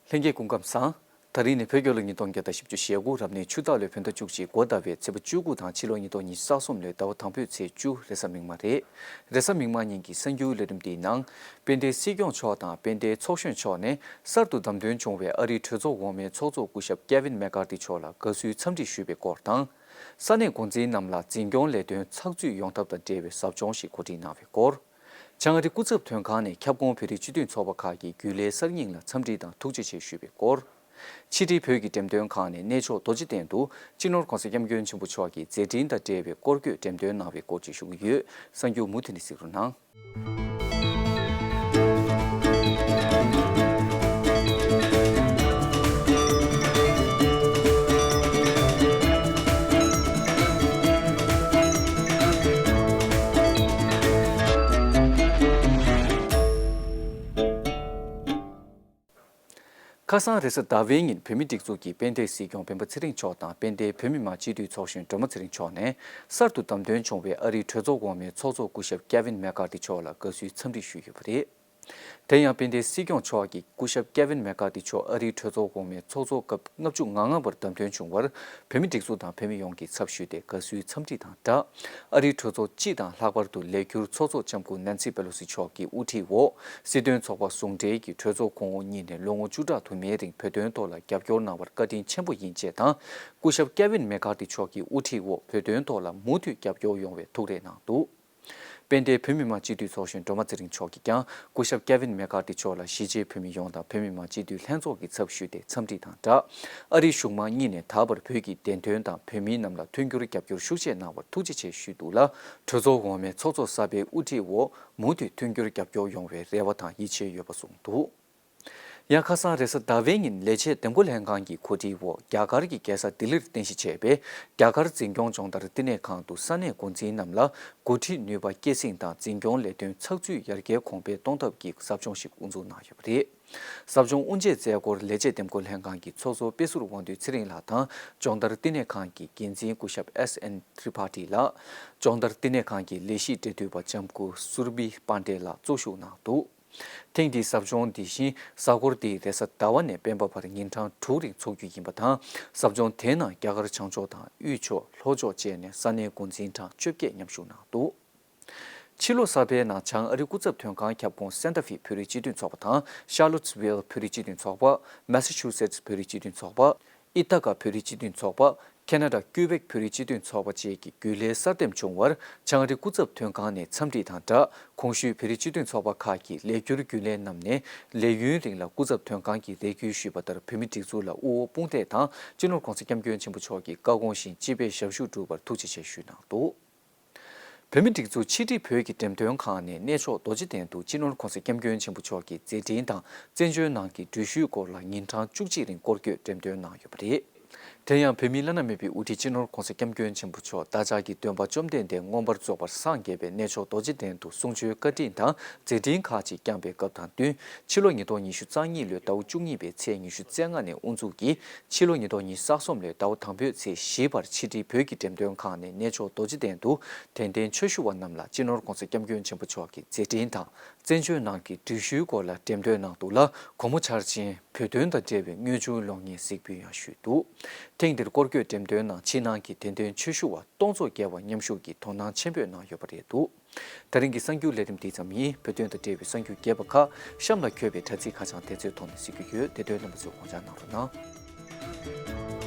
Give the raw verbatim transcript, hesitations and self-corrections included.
ལྷན་རྒྱས་སྐུ་ཁམས་བཟང་། ད་རིང་ནི་བོད་རྒྱལ་ལོ་ཉིས་སྟོང་བརྒྱ་དང་བཞི་བཅུ་ཞེ་དགུ་རབ་གནས་ཆུ་སྟག་ལོའི་བོད་ཟླ་བཅུ་གཅིག་འགོ་ཟླ་བའི་ཚེས་པ་བཅུ་དགུ་དང་ཕྱི་ལོ་ཉིས་སྟོང་ཉི་ཤུ་རྩ་གསུམ་ལོའི་ཟླ་བ་དང་པོའི་ཚེས་བཅུ་རེས་གཟའ་མིག་དམར་རེད། རེས་གཟའ་མིག་དམར་ཉིན་གྱི་གསར་འགྱུར་ལས་རིམ་འདིའི་ནང་། དཔལ་ལྡན་སྲིད་སྐྱོང་མཆོག་དང་དཔལ་ལྡན་ཚོགས་གཞོན་མཆོག་ནས་གསར་དུ་བདམས་ཐོན་བྱུང་བའི་ཨ་རིའི་གྲོས་ཚོགས་འོག་མའི་ཚོགས་གཙོ་སྐུ་ཞབས་ཀེ་ཝིན་མེག་ཀར་ཏི་མཆོག་ལ་དགའ་བསུའི་འཚམས་འདྲི་ཞུས་པའི་སྐོར་དང་། ས་གནས་འགོ་འཛིན་རྣམས་ལ་འཛིན་སྐྱོང་ལས་དོན་ཚགས་ཚུད་ཡོང་ཐབས་དང་འབྲེལ་བའི་ཟབ་སྦྱོང་ཞིག་གོ་སྒྲིག་གནང་བའི་སྐོར། བྱང་ཨ་རི་སྐུ་ཚབ་དོན་ཁང་ནས་ཁྱབ་ཁོངས་བོད་རིགས་སྤྱི་མཐུན་ཚོགས་པ་ཁག་གི་རྒྱུན་ལས་གསར་རྙིང་ལ་འཚམས་འདྲི་དང་ཐུགས་རྗེ་ཆེ་ཞུས་པའི་སྐོར། ཕྱི་དྲིལ་བོད་ཀྱི་འགྲེམས་སྟོན་ཁང་ནས་གནས་མཆོག་རྡོ་རྗེ་གདན་དུ་སྤྱི་ནོར་༸གོང་ས་༸སྐྱབས་མགོན་ཆེན་པོ་མཆོག་གི་མཛད་འཕྲིན་དང་འབྲེལ་བའི་སྐོར་སྐྱོད་འགྲེམས་སྟོན་གནང་བའི་སྐོར་བཅས་ཞུ་གི་ཡོད། གསར་འགྱུར་མུ་མཐུད་ནས་གཟིགས་རོགས་གནང་། ཁ་སང་རེས་གཟའ་ཟླ་བའི་ཉིན་བོད་མིའི་སྒྲིག་འཛུགས་ཀྱི་དཔལ་ལྡན་སྲིད་སྐྱོང་སྤེན་པ་ཚེ་རིང་མཆོག་དང་དཔལ་ལྡན་བོད་མི་མང་སྤྱི་འཐུས་ཚོགས་གཞོན་སྒྲོལ་མ་ཚེ་རིང་མཆོག་ནས་གསར་དུ་བདམས་ཐོན་བྱུང་བའི་ཨ་རིའི་གྲོས་ཚོགས་འོག་མའི་ཚོགས་གཙོ་སྐུ་ཞབས་ཀེ་ཝིན་མེག་ཀར་ཏི་མཆོག་ལ་དགའ་བསུའི་འཚམས་འདྲི་ཞུས་ཡོད་པ་རེད། དེ་ཡང་དཔལ་ལྡན་སྲིད་སྐྱོང་མཆོག་གིས་སྐུ་ཞབས་ཀེ་ཝིན་མེག་ཀར་ཏི་མཆོག་ཨ་རིའི་གྲོས་ཚོགས་འོག་མའི་ཚོགས་གཙོ་སྐབས་ལྔ་བཅུ་ང་ལྔ་པར་བདམས་ཐོན་བྱུང་བར་བོད་མིའི་སྒྲིག་འཛུགས་དང་བོད་མི་ཡོངས་ཀྱི་ཚབ་ཞུས་ཏེ་དགའ་བསུའི་འཚམས་འདྲི་དང་སྦྲགས། ཨ་རིའི་གྲོས་ཚོགས་སྤྱི་དང་ལྷག་པར་དུ་ལས་འཁྱུར་ཚོགས་གཙོ་ལྕམ་སྐུ་ནན་སི་པེ་ལོ་སི་མཆོག་གི་དབུ་ཁྲིད་འོག་སྲིད་དོན་ཚོགས་པ་ཟུང་འབྲེལ་གྱིས་གྲོས་ཚོགས་གོང་འོག་གཉིས་ནས་ལོ་ངོ་བཅུ་ཕྲག་དུ་མའི་རིང་བོད་དོན་ཐོག་ལ་རྒྱབ་སྐྱོར་གནང་བར་བཀའ་དྲིན་ཆེན་པོ་ཡིན་ཅེས་དང་། སྐུ་ཞབས་ཀེ་ཝིན་མེག་ཀར་ཏི་མཆོག་གི་དབུ་ཁྲིད་འོག་བོད་དོན་ཐོག་ལ་མུ་མཐུད་རྒྱབ་སྐྱོར་ཡོང་བའི་ཐུགས་རེ་གནང་འདུག་དཔལ་ལྡན་བོད་མི་མང་སྤྱི་འཐུས་ཚོགས་གཞོན་སྒྲོལ་མ་ཚེ་རིང་མཆོག་གིས་ཀྱང་སྐུ་ཞབས་ཀེ་ཝིན་མེག་ཀར་ཏི་མཆོག་ལ་གཞིས་བྱེས་བོད་མི་ཡོངས་དང་བོད་མི་མང་སྤྱི་འཐུས་ལྷན་ཚོགས་ཀྱི་ཚབ་ཞུས་ཏེ་འཚམས་འདྲི་དང་སྦྲགས། ཨ་རིའི་གཞུང་མང་གཉིས་ནས་ད་བར་བོད་ཀྱི་བདེན་དོན་དང་བོད་མིའི་རྣམས་ལ་མཐུན་འགྱུར་རྒྱབ་སྐྱོར་ཤུགས་ཆེ་གནང་བར་ཐུགས་རྗེ་ཆེ་ཞུས་འདུག་ལ། གྲོས་ཚོགས་འོག་མའི་ཚོགས་གཙོ་གསར་པའི་དབུ་ཁྲིད་འོག་མུ་མཐུད་མཐུན་འགྱུར་རྒྱབ་སྐྱོར་ཡོང་བའི་རེ་བ་དང་ཡིད་ཆེས་ཡོད་པ་གསུངས་འདུག་ཡང་ཁ་སང་རེས་གཟའ་ཟླ་བའི་ཉིན་ལས་བྱེད་འདེམས་བསྐོ་ལྷན་ཁང་གི་གོ་སྒྲིག་འོག་རྒྱ་གར་གྱི་རྒྱལ་ས་ལྡི་ལིར་རྟེན་གཞི་བྱས་པའི་རྒྱ་གར་འཛིན་སྐྱོང་སྦྱོང་བརྡར་བསྟི་གནས་ཁང་དུ་ས་གནས་འགོ་འཛིན་རྣམས་ལ་འགོ་ཁྲིད་ནུས་པ་སྐྱེད་སྲིང་དང་འཛིན་སྐྱོང་ལས་དོན་ཚགས་ཚུད་ཡར་རྒྱས་གོང་འཕེལ་གཏོང་ཐབས་ཀྱི་ཟབ་སྦྱོང་ཞིག་དབུ་འཛུགས་གནང་ཡོད་པ་རེད། ཟབ་སྦྱོང་དབུ་འབྱེད་མཛད་སྒོར་ལས་བྱེད་འདེམས་བསྐོ་ལྷན་ཁང་གི་ཚོགས་གཙོ་དཔེ་ཟུར་དབང་འདུས་ཚེ་རིང་ལགས་དང་སྦྱོང་བརྡར་བསྟི་གནས་ཁང་གི་འགན་འཛིན་སྐུ་ཞབས་ཨེས་ཨེན་ཏྲི་པ་ཏི་ལགས། སྦྱོང་བརྡར་བསྟི་གནས་ཁང་གི་ལས་གཞི་འབྲེལ་མཐུད་པ་ལྕམ་སྐུ་སུར་བྷི་པཱན་ཏེ་ལགས་གཙོ་བཞུགས་གནང་འདུག་ཐེངས་འདིའི་ཟབ་སྦྱོང་འདི་བཞིན་གཟའ་འཁོར་འདིའི་རེས་གཟའ་ཟླ་བ་ནས་སྤེན་པ་བར་ཉིན་གྲངས་དྲུག་རིང་འཚོགས་རྒྱུ་ཡིན་པ་དང་། ཟབ་སྦྱོང་དེའི་ནང་རྒྱ་གར་བྱང་ཕྱོགས་དང་དབུས་ཕྱོགས་ལྷོ་ཕྱོགས་བཅས་ནས་ས་གནས་འགོ་འཛིན་གྲངས་བཅོ་བརྒྱད་མཉམ་ཞུགས་གནང་འདུག་ཕྱི་ལོ་གསར་པའི་ནང་བྱང་ཨ་རི་སྐུ་ཚབ་དོན་ཁང་ཁྱབ་ཁོངས་སན་ཏ་ཧྥེ་བོད་རིགས་སྤྱི་མཐུན་ཚོགས་པ་དང་ཤར་ལོ་ཊི་སི་ཝིལ་བོད་རིགས་སྤྱི་མཐུན་ཚོགས་པ། མེ་ས་ཆུ་སེ་ཊི་བོད་རིགས་སྤྱི་མཐུན་ཚོགས་པ། ཨི་ཐ་ཀ་བོད་རིགས་སྤྱི་མཐུན་ཚོགས་པ། ཁེ་ན་ཌ་ཀུའི་བེག་བོད་རིགས་སྤྱི་མཐུན་ཚོགས་པ་བཅས་ཀྱི་རྒྱུན་ལས་གསར་འདེམས་བྱུང་བར་བྱང་ཨ་རི་སྐུ་ཚབ་དོན་ཁང་ནས་འཚམས་འདྲི་དང་སྦྲགས། གོང་ཞུས་བོད་རིགས་སྤྱི་མཐུན་ཚོགས་པ་ཁག་གི་ལས་འཁྱུར་རྒྱུན་ལས་རྣམས་ནས་ལས་ཡུན་རིང་ལ་སྐུ་ཚབ་དོན་ཁང་གིས་རེ་སྐུལ་ཞུས་པ་ལྟར་བོད་མིའི་སྒྲིག་འཛུགས་ལ་དབུ་འོག་དཔུང་འདེགས་དང་སྤྱི་ནོར་༸གོང་ས་༸སྐྱབས་མགོན་ཆེན་པོ་མཆོག་གི་བཀའ་དགོངས་བཞིན་སྤྱི་པའི་ཞབས་ཞུ་བསྒྲུབས་པར་ཐུགས་རྗེ་ཆེ་ཞུས་གནང་འདུག་བོད་མིའི་སྒྲིག་འཛུགས་ཕྱི་དྲིལ་བོད་ཀྱི་འགྲེམས་སྟོན་ཁང་ནས་གནས་མཆོག་རྡོ་རྗེ་གདན་དུ་སྤྱི་ནོར་༸གོང་ས་༸སྐྱབས་མགོན་ཆེན་པོ་མཆོག་གི་མཛད་འཕྲིན་དང་བཙན་བྱོལ་ནང་གི་འགྲུལ་བཞུད་སྐོར་ལ་ཉིན་གྲངས་བཅུ་གཅིག་རིང་སྐོར་སྐྱོད་འགྲེམས་སྟོན་གནང་ཡོད་པ་རེད། དེ་ཡང་བོད་མིའི་བླ་ན་མེད་པའི་དབུ་ཁྲིད་སྤྱི་ནོར་༸གོང་ས་༸སྐྱབས་མགོན་ཆེན་པོ་མཆོག་བདག་ཅག་གི་སྟོན་པ་བཅོམ་ལྡན་འདས་མངོན་པར་རྫོགས་པར་སངས་རྒྱས་པའི་གནས་མཆོག་རྡོ་རྗེ་གདན་དུ་གསུང་ཆོས་བཀའ་དྲིན་དང་མཛད་འཕྲིན་ཁག་ཅིག་བསྐྱངས་པའི་སྐབས་དང་བསྟུན། ཕྱི་ལོ་ཉིས་སྟོང་ཉི་ཤུ་རྩ་གཉིས་ལོའི་ཟླ་བ་བཅུ་གཉིས་པའི་ཚེས་ཉི་ཤུ་རྩ་ལྔ་ནས་དབུ་འཛུགས་ཀྱིས་ཕྱི་ལོ་ཉིས་སྟོང་ཉི་ཤུ་རྩ་གསུམ་ལོའི་ཟླ་བ་དང་པོའི་ཚེས་བཞི་བར་ཕྱི་དྲིལ་བོད་ཀྱི་འགྲེམས་སྟོན་ཁང་ནས་གནས་མཆོག་རྡོ་རྗེ་གདན་དུ་དད་ལྡན་ཆོས་ཞུ་བ་རྣམས་ལ་སྤྱི་ནོར་༸གོང་ས་༸སྐྱབས་མགོན་ཆེན་པོ་མཆོག་གི་མཛད་འཕྲིན་དང་། བཙན་བྱོལ་ནང་གི་འགྲུལ་བཞུད་སྐོར་ལ་འགྲེམས་སྟོན་གནང་འདུག་ལ། སྒོ་མོ་འཆར་ཅན་བོད་དོན་དང་འབྲེལ་བའི་དངོས་བྱུང་གློག་བརྙན་གཟིགས་འབུལ་ཡང་ཞུས་འདུག་ཐེངས་འདིར་སྐོར་སྐྱོད་འགྲེམས་སྟོན་ནང་ཕྱི་ནང་གི་དད་ལྡན་ཆོས་ཞུ་བ་སྟོང་ཚོ་བརྒལ་བ་མཉམ་ཞུགས་ཀྱིས་དོ་སྣང་ཆེན་པོས་གནང་ཡོད་པ་རེད་འདུག་ད་རིང་གི་གསར་འགྱུར་ལས་རིམ་འདི་ཙམ་ཡིན། བོད་དོན་དང་འབྲེལ་བའི་གསར་འགྱུར་རྒྱས་པ་ཁག་གཤམ་ལ་འཁོད་པའི་དྲ་ཚིགས་ཁ་བྱང་དེ་ཚོའི་ཐོག་ནས་གཟིགས་རྒྱུ་ཡོད། དེ་དོན་རྣམ་པ་ཚོས་དགོངས་འཇགས་གནང་རོགས་གནང་།